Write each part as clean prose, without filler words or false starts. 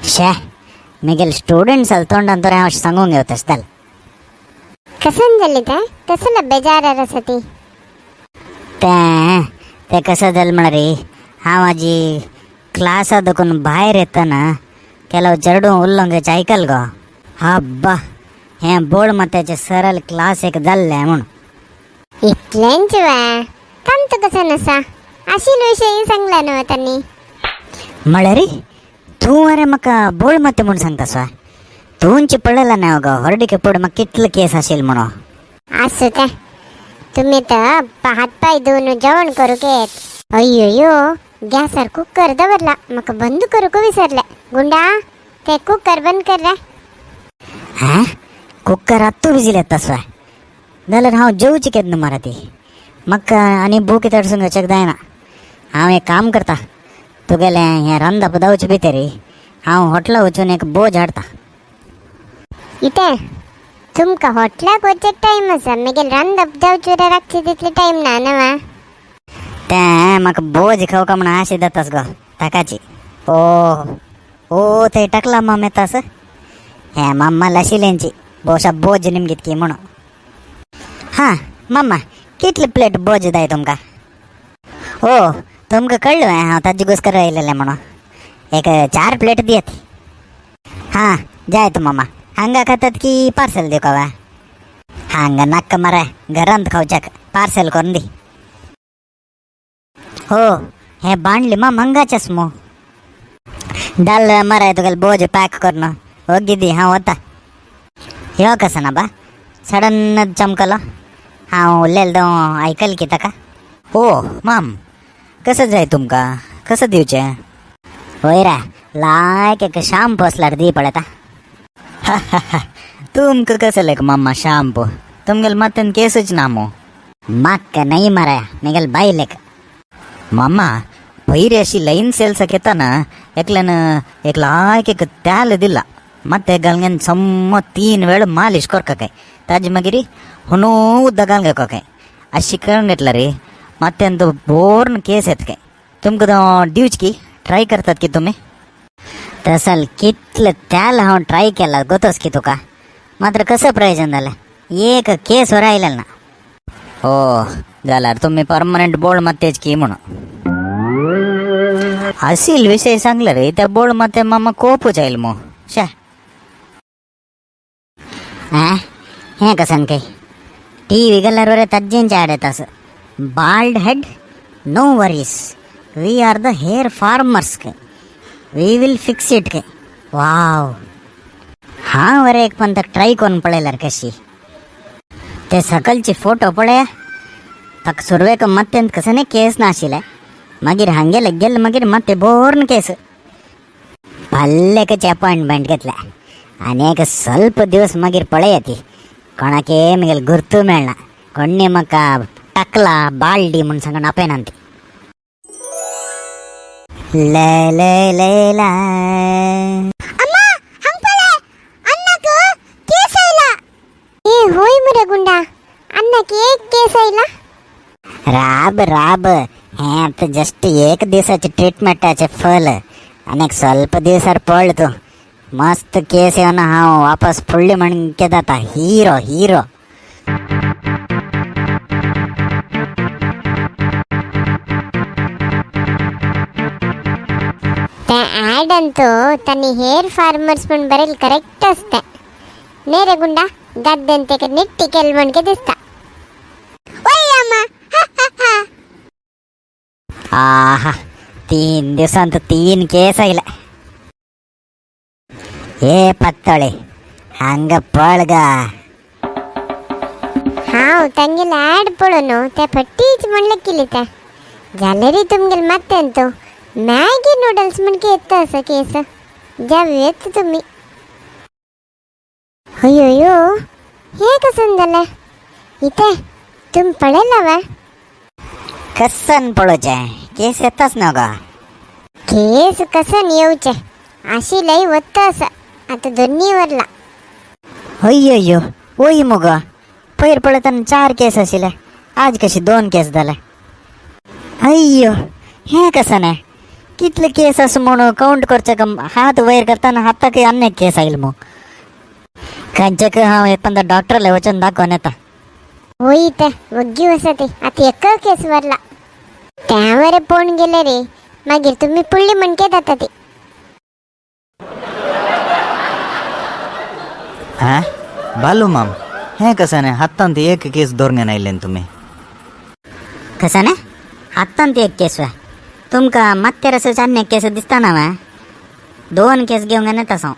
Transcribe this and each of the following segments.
शे, मेगेले स्टुडंट्स तोंडान तर हांव सांगूंक येवता जालें. कसन जालें तें? कसलो बेजार आसा ती? तें तें कसं जालें म्हळ्यार हांव आजी क्लासा देखून भायर येतना ಕೆಲವು चेडूं उल्लोंगेचें आयकल गो. हब्बा, हें बोळ मात्याचें सरळ क्लास एक जाल्लें म्हूण. इतलेंच वा? तांत कसन आसा आशिल विशयी सांगला न्हू तांणी. म्हळ्यार तूं अरे म्हाका बोळ मात्य म्हूण सांगता स्वा? तूंच पळयला ना गो हरडिके पड म्हाका कितलो केस आशिल्लो म्हणून. आसूं तें, तुमी तर हात पांय धुवन जेवण करूंक येत. अय्यो, गॅसार कुकर दवरला, म्हाका बंद करूंक विसरले. गुंडा, ते कुकर बंद कर रे. हां, कुकर आत्तू विजील येता स्वा? जाल्यार हांव जेवची केन्ना मरे ती? म्हाका आनी भूक तडसून वचक जायना. हांव एक काम करता, तुगेलें हें रांदप जावचे भितर हांव हॉटेला वचून एक बोज हाडटा. इते तुमकां हॉटलाक वचक टायम आसा, मागीर रांदप जावचे राखचे तितले टायम ना न्हू? तें म्हाका बोज खावका म्हूण आशे जातास गो ताकाची. ओ ओ, थंय टाकला माम येतास. हें माम्मा लाशिल्यांची बोशा बोज निमगितकी म्हणून. हां मामा, कितले प्लेट बोज जाय तुमकां? ओ, तुमकां कळ्ळें हांव ताजे गोस्कर आयलेलें म्हणून. एक 4 प्लेट दियात. हां जाय तूं मामा. हांगा खातात की पार्सल दिवका वा? हांगा नाका मरे, घरांत खावच्याक पार्सल करून दी. हो, हे बांडले माम हांगाचेच मो. दाल मरे तुगेले बोज पॅक करून ओगी दी, हांव वता. ह्यो कसो ना बा सडन चमकलो? हांव उलयलें आयकल की ताका. हो माम, कसं जाय तुमकां? कसं दिवचें? वय रे, लायक एक शाम्पू आसल्यार दी पळयता. तुमकां कसं लायक मामा शाम्पू? तुमगेले मात्यान केसूच ना मो. म्हाका न्हय मरे, मेगेले बायलेक. मामा, पयर अशी लाईन सेल्साक येताना एकल्यान एक लायक एक तेल दिला. ಮತ್ತೆ घालून सम्म 3 वेळ मालिश करका काय. ताजे मागीर हुनू उदक घालून काय अशी करून घेतला रे, मात्यान तो बोर्न केस येत काय. तुमकां दिवच की ट्राय करतात की तुम्ही? तसल कितलं त्याला हांव ट्राय केला गोतोस की तुका, मात्र कसं प्रयोजन जालें? एक केस वर आयलें ना. हो, जाल्यार तुम्ही परमनंट बोळ मातेच की म्हणून असील विषय सांगला रे. त्या बोळ माते मामा कोपूच आयल मो शा. हां, हें कसन काय टी व्ही गेल्यार बरें तज्जेंचे आड येता. Bald head, no worries, we are the hair farmers काय, we will fix it काय. वाव, हांव बरें एक पंत ट्राय करून पळयल्यार कशी. ते सकलची फोटो पळया. ताका सुरवेक मत्तेंत कसं केस नाशिल्ले, मागीर हांगेले गेले, मागीर मात्ते बोर्न केस. भल्लेकच अपॉइंटमेंट घेतल्या आनी एक ಸ್ವಲ್ಪ दिवस मागीर पळया ती कोणाके मगेल गुर्तू मेळना. कोण्णी म्हाका टकला बाळडी म्हूण सांगून आपयना ती. ले ले ले ला. अम्मा, हांग पळय, अन्नाक केस आयला. ए होय मरे गुंडा, अन्नाक एक केस आयला. राब राब, हें आतां जस्ट एक दिसाचें ट्रिटमेंटाचें फल. आनी एक ಸ್ವಲ್ಪ दिवसार पळ तूं, मस्त केस येवन हांव वापस फुडली म्हणके जाता हिरो हिरो. ते ॲड अंतू तांणी हेअर फार्मर्स म्हूण बरयलें करेक्ट आसता. न्ही रे गुंडा? गद्देन तेका निट्टी केल म्हणके दिसता. ओय अम्मा, हा, हा, हा. आहा, 3 दिवसांत 3 केस आयले. हे पत्तळे, हांगा पळ गा. हांव तांगेले ॲड पळोवन ते फटीच म्हणलें केली. ते जालें रे तुमगेले मात्यान तो मॅगी नूडल्स म्हणके येता असो केस जावं तुमी. अय्यो, हे कसन जालें? इथे तुमी पळयला वा? कसन पळोवचें? केस येताच न्हू गो. केस कसन येवचे आशिल्लेय वत्त आसा, आतां दोन्ही वरला. अय्यो, ओय मुगो, पयर पळयतना 4 केस आशिल्ले, आज कशी 2 केस जाले. अय्यो, हें कसन? कितले केस आसा म्हणून कावंट करचे हात वयर करतना हाताक आनी एक केस आयल मू. खंयच्याक हांव एक पंदरा डॉक्टरले वचून दाखोवन येता. होय ते वग्गी वसती आता एक केस वरला त्यावर पोण गेले रे, मागीर तुम्ही पुडली म्हणके जाता ती. हा बालू माम, हें कसं न्ही हातांत एक केस दवरूंक आयलें तुमी? कसं ना हातांत एक केस वा तुमकां मात्तेर असो आनी एक केस दिसता ना वा? दोन केस घेवंक येता हांव.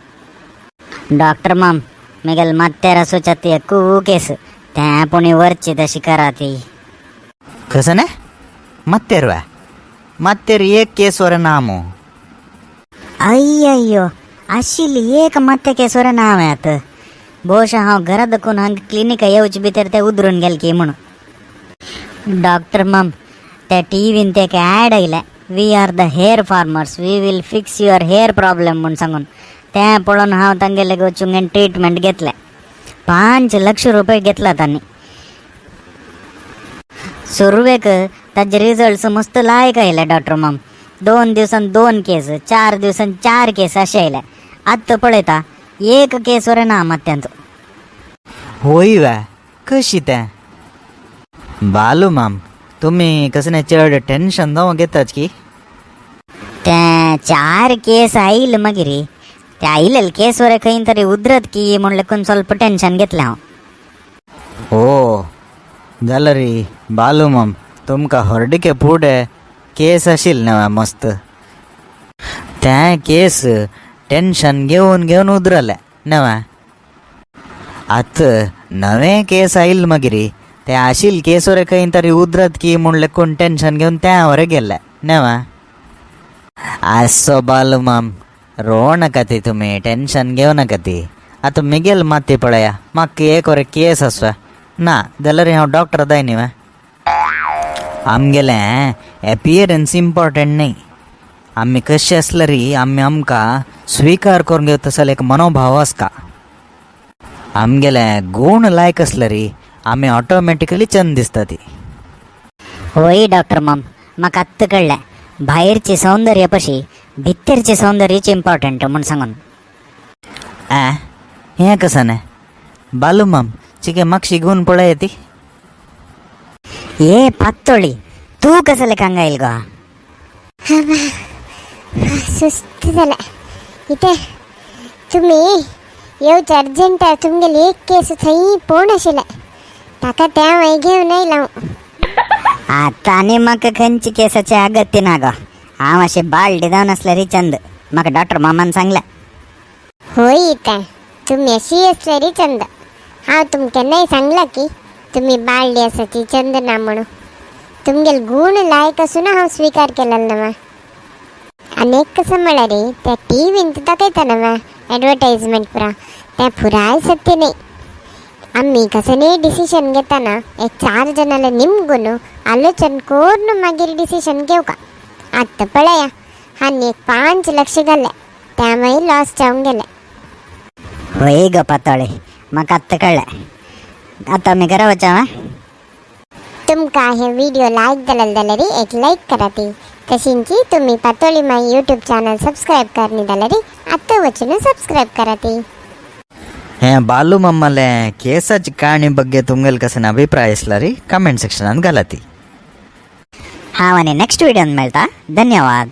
डॉक्टर माम, मिगेल मात्तेर असोच्या ती एकू केस त्या पुणी वरची तशी करा ती. कसं न्ही मात्तेर वा? मात्तेर एक केस वर ना मू. अय्यो, आशिल्ली एक मात्ते केस वर ना हांवें आतां. बहुशा हांव घरा दकून हांगा क्लिनिका येवचे भितर ते उदरून गेले की म्हणून. डॉक्टर माम, त्या टी व्हीन ते एक ॲड आयले, we are the hair farmers, we will fix your hair problem म्हूण सांगून. तें पळोवन हांव तांगेले वचून ट्रिटमेंट घेतलें. 5 लक्ष रुपये घेतला तांणी. सुरवेक ताजे रिजल्ट्स मस्त लायक आयले डॉक्टर माम. 2 दिवसान 2 केस, 4 दिवसान 4 केस अशे आयले. आतां पळयता एक केस वर ना मात्यांत. होय वा, कशी तें? बालू माम, तुमी कसं न्ही चड टेन्शन जावं घेतात की? ते 4 केस आयल मागीर ते आयलेले केस वर खंय तरी उदरत की म्हूण लेकून ಸ್ವಲ್ಪ टेन्शन घेतलें हांव. हो जाल्यार रे बालू माम, तुमकां हरडिके फुडें केस आशिल्ले न्हय मस्त, ते केस टेन्शन घेवन घेवन उदरले न्हय. आतां नवे केस आयल मागीर ते आशिल्ले केस वर खंय तरी उदरत की म्हूण लेकून टेन्शन घेवन त्या वर गेले न्हय. आसो बालू माम, रो नाका ती, तुमी टेन्शन घेवं नाका ती. आतां मिगेल माती पळया, म्हाका एक वर केस आसा ना जाल्यार हांव डॉक्टर जाय न्ही. आमगेलें एपियरन्स इम्पॉर्टंट न्ही, आमी कशें आसल्यार आमी आमकां स्विकार करून घेता तसो एक मनोभाव आसता. आमगेले गूण लायक आसल्यार आमी ऑटोमॅटिकली चंद दिसता ती. होय डॉक्टर माम, म्हाका आत्तां कळ्ळें भायरची सौंदर्य पशी भितरचे सौंदर्यच इम्पॉर्टंट म्हूण सांगून. आ हें कसं न्ही बालू माम, चिके मातशी घेवन पळय ती. ए पातोळी, तूं कसं लेखांग आयल गो? सुस्त जालें. इथे तुमी येवचे अर्जंट, तुमगेली एक केस थंय पोण आशिल्लें ताका तें हांवें घेवन आयलां हांव. आतां आनी म्हाका खंयची केसाची अगत्य ना गो. हांव अशें बाळडी जावन आसल्यार चंद, म्हाका डॉक्टर मामान सांगलें. होय तें तुमी अशी आसल्यार चंद. हांव तुमकां केन्नाय सांगलां की तुमी बाळडी आसा ती चंद ना म्हणून. तुमगेल गूण लायक आसून हांव स्विकार केलेलो न्हय. आनी एक कसं म्हळ्यार त्या टी व्हीन दाखयता न्हय एडवर्टायजमेंट पुरा, तें पुराय सत्य न्ही. आमी कसं न्ही डिसिशन घेताना एक 4 जणांले निमगून आलोचन करून मागीर डिसिशन घेवका. आतां पळया आनी एक 5 लक्ष घाले त्या मागीर लॉस जावन गेले. होय गो पातोळी, म्हाका आत्तां कळ्ळें. आतां आमी घरा वचा. तुमकां हे व्हिडिओ लायक जालेले जाल्यार एक लायक करा ती, तशींची तुमी पातोळी माई यूट्यूब चॅनल सबस्क्रायब करनी जाल्यार आतां वचून सबस्क्रायब करा ती. हें बालू मम्माले केसाची काणी ಬಗ್ಗೆ तुमगेल कसं अभिप्राय आसल्यार कमेंट सेक्शनात घाला ती. हांव आनी नेक्स्ट व्हिडियोन मेळटा. धन्यवाद.